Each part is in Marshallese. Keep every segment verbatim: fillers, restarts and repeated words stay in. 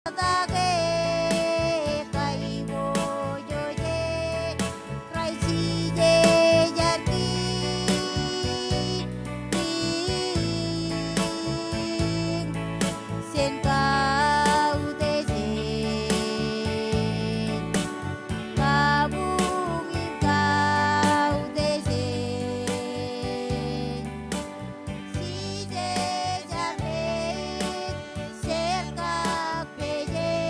Ej kaiboojoj, Kraist ej jar Kiiñ, jān kautiej, kabuñ im kautiej. Jisōs ej jar eo ej jerkakpeje.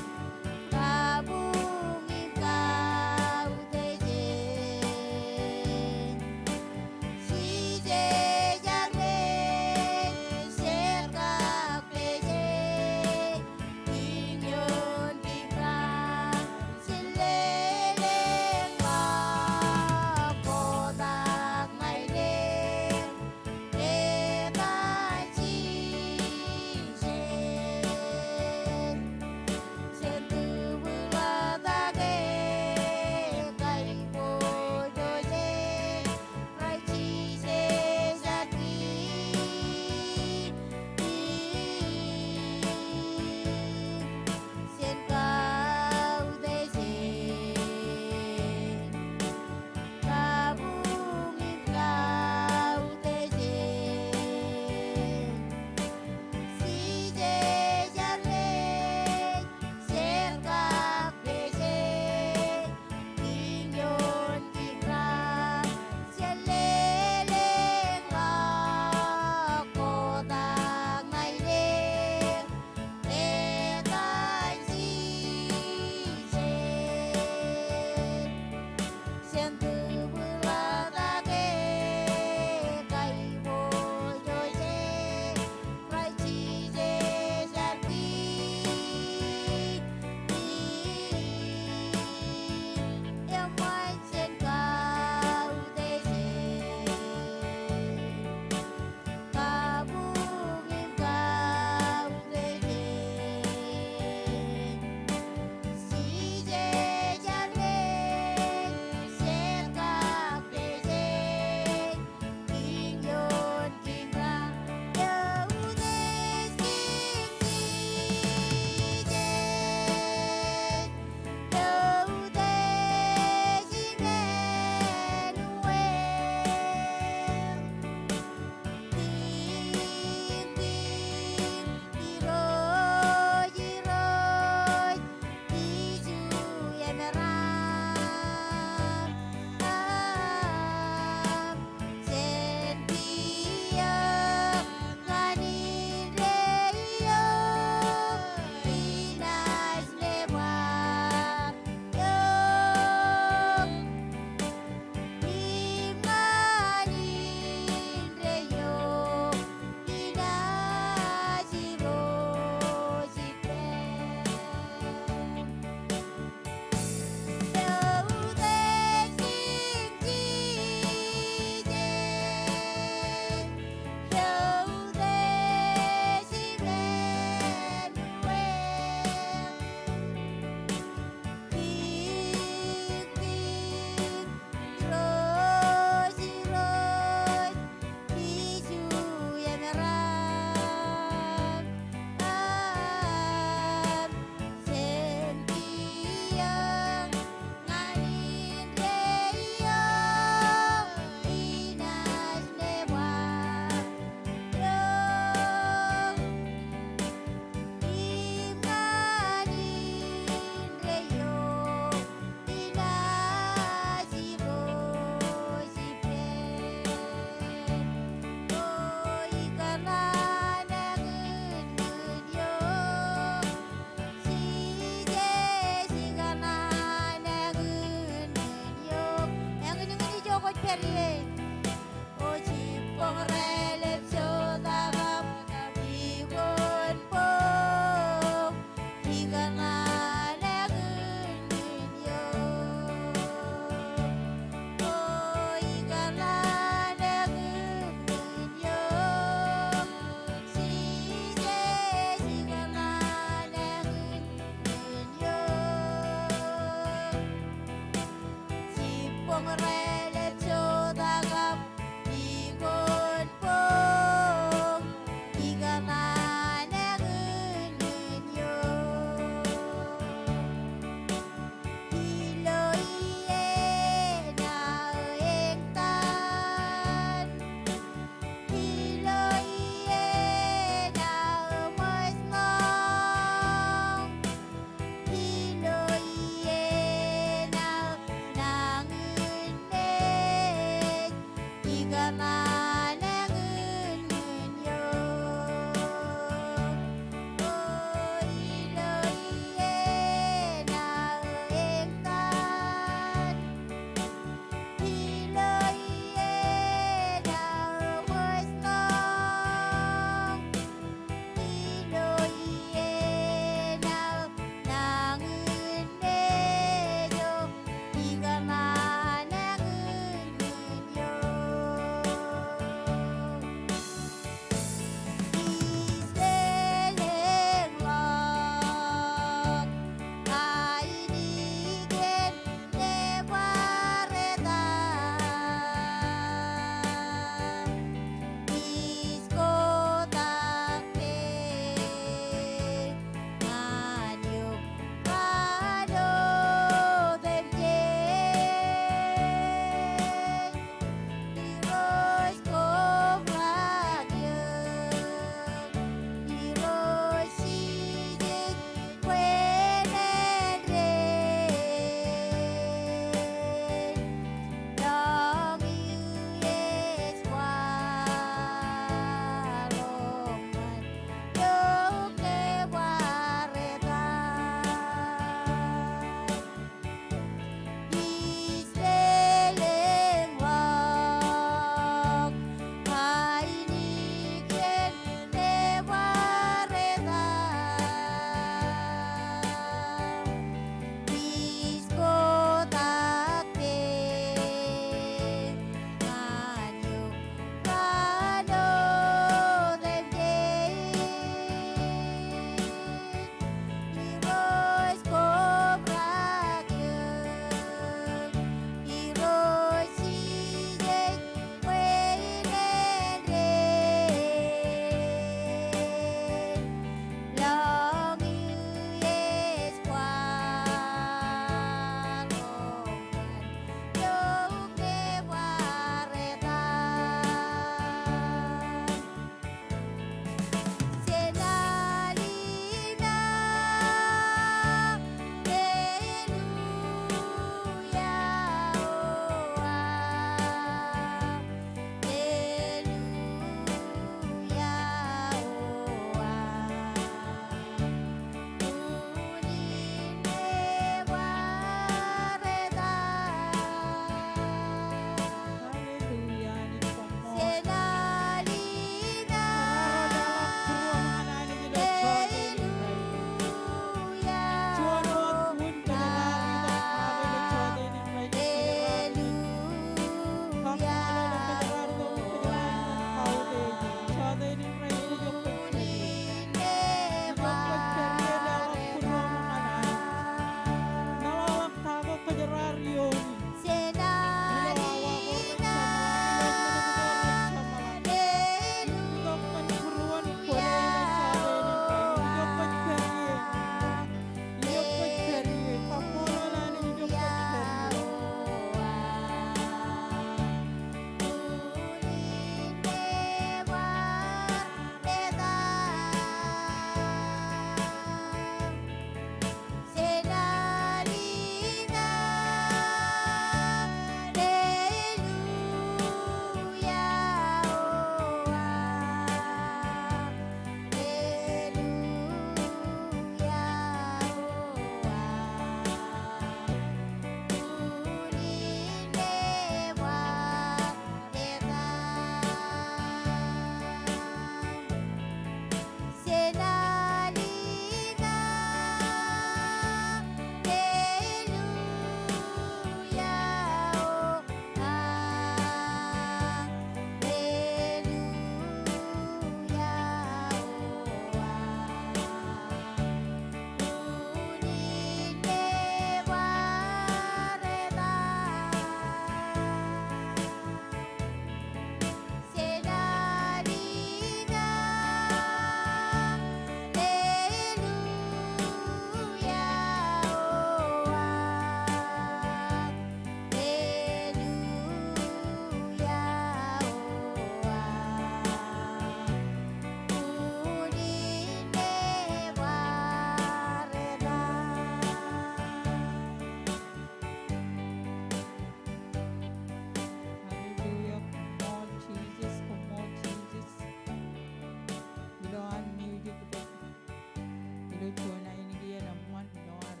Juon ainikien eṃṃan ilo ad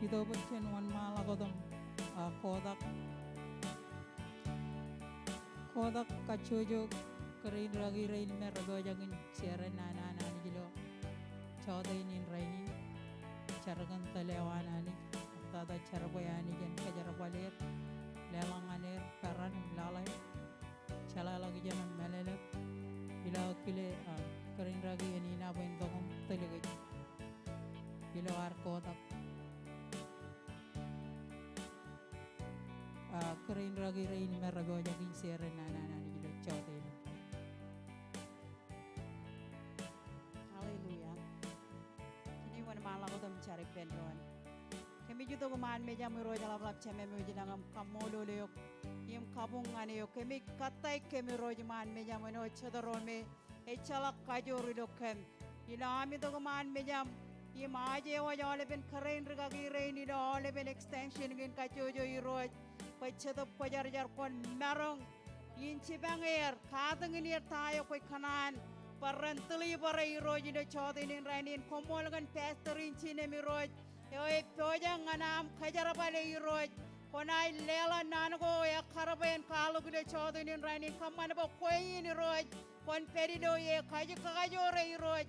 itok bwe jen wōnṃaanḷọk wōt im, ah, kotak. Kotak kajjojo kōrā in rikaki rein me rej pojak in share naan an Anij ilo jọteen in rainin. Jar kōn tōl eo an Anij, tata jar bwe Anij en kōjerbal er, leḷọk ñan er peran im laḷ e. Jeḷāḷọkjeṇ im mālōtlōt. Ilo aō kile, ah, kōrā in rikaki en inaaj bwe en tok im tōl kōj ilo ad kotak. Ah, kōrā in rikaki rein me rej pojak in share naan an Anij ilo jọteen in. Hallelujah. Jen wōnṃaanḷọk wōt im jar ippān doon. Kōmij itok iṃaan mejaṃ Irooj Eḷapḷap, Jemem eo ej ilañ, im kaṃṃoolol eok im kabuñ ñan eok. Kōmij kōttāik kōm Irooj iṃaan mejaṃ āinwōt jet ro me ejjeḷọk kajoor ilo kōm. Ilo am itok iṃaan mejaṃ im aje waj aolepen kōrā in rikaki rein ilo aolepen extension kein kajjojo Irooj, bwe Jetōb Kwōjarjar kwōn maroñ in jipañ er, katakin er ta eo kwōj kōṇaan bwe ren deliver e Irooj ilo jọteen in rainin. Koṃṃool kōn pastor in jinem Irooj, eo ej pojak ñan aṃ kōjerbale Irooj. Kwōnaaj leḷọk naan ko ekkar bwe en kwaḷọk ilo jọteen in rainin. Kōṃṃan bwe kwe in Irooj kwōn pād ilo e, kajjitōk kakajoor e Irooj.